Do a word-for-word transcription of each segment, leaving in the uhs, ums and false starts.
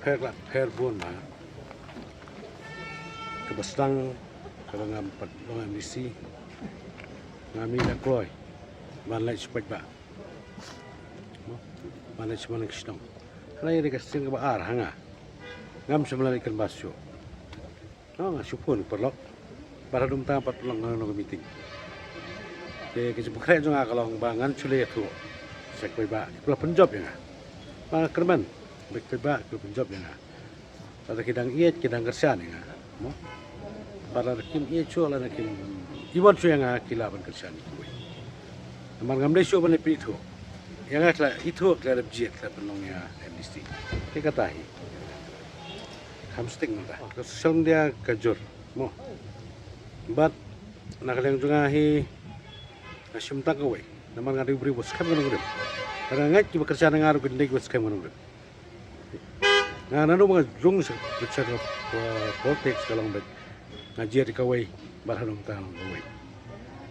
Pher la pher bun ba kaba sdang kaba ngam pat long M D C, nga mih da kloi ban leit sha paidbah, ban leit sha ma nong shnong. Hana ïa ka sien kaba ar ha nga, ngam shym la leit kynbas shuh. No, nga shu phone paralok bad haduh mynta pat paralok nga long ka meeting. Te ka jingpynkhreh jong nga ka long ba ngan shu leit ïathuh sha ki paidbah kiba la pynjop ïa nga. Ba nga kyrmen ba ki paidbah kiba la pynjop ïa nga, lada ki dang ïeit ki dang kyrshan ïa nga, mo. Bad lada kim ïeit shuh, lada kim iwon shuh ïa nga, ki lah ban kyrshan ïa kiwei. Namar ngam dei shuh ban leit pynithuh. Ïa nga ki la ithuh, ki la dep jied, ki la pynlong ïa M D C. Te kata hi. Kham sting mynta ka social media ka jur, mo. Bad na ka liang jong nga hi, nga shim tang kawei. Namar nga dei u briew ba skhem ka nongrim. Lada nga ngeit kiba kyrshan ïa nga ruh kin dei kiba skhem ka nongrim. Nga naduh ba nga rung sha, sha ka, uh, politics ka long ba nga jied ïa kawei bad haduh mynta nga long kawei.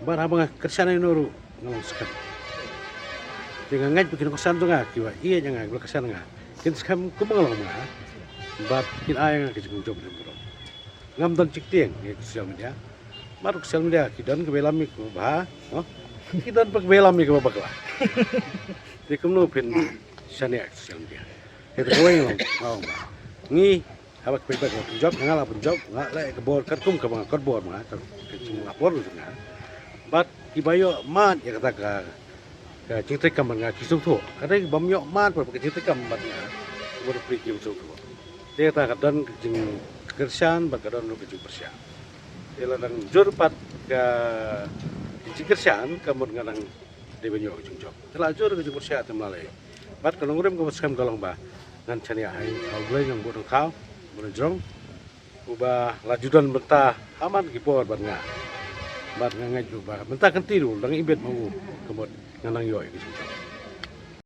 Bad haba nga kyrshan ïano ruh nga long skhem. Te nga ngeit ba ki nongkyrshan jong nga kiba ïeit ïa nga, kiba kyrshan ïa nga, kin skhem kumba nga long ma nga. Bad kin ai ïa nga ka jingkynjop ba don baroh. Ngam don jingtieng ïa ka social media. Bad ka social media ki don kiba ïalam ïa kaba bha, no? Ki don pat kiba ïalam ïa kaba bakla. Te kumno phin shaniah ka social media? Kata kawei nga long, nga long ba ngi, haba ki paidbah ki la pynjop, nga la pynjop, nga leh ka bor katkum kaba nga kot bor ma nga, ka, ka jinglah bor ka jong nga. Bad kiba ïoh mad ïa kata ka, ka jingtrei kam bad nga ki sngewthuh. Ka dei bym ïoh mad bad ka jingtrei kam bad nga, bad ki sngewthuh. Te kata ka don ka jingkyrshan bad ka don ruh ka jingpyrshah. Te la dang jur pat ka jingkyrshan, ka mut nga dang dei ban ïoh ka jingjop. Te la jur ka jingpyrshah te ym la lei. Bad ka nongrim kaba skhem ka long ba ngan shaniah ha U Blei Nongbuh Nongthaw, Nongbuh Nongthaw uba la ju don mynta ha man ki por bad nga. Bad nga ngeit ruh ba mynta ka kynti ruh dang ibit ma u, ka mut ngan nang ïoh ïa ka jingjop.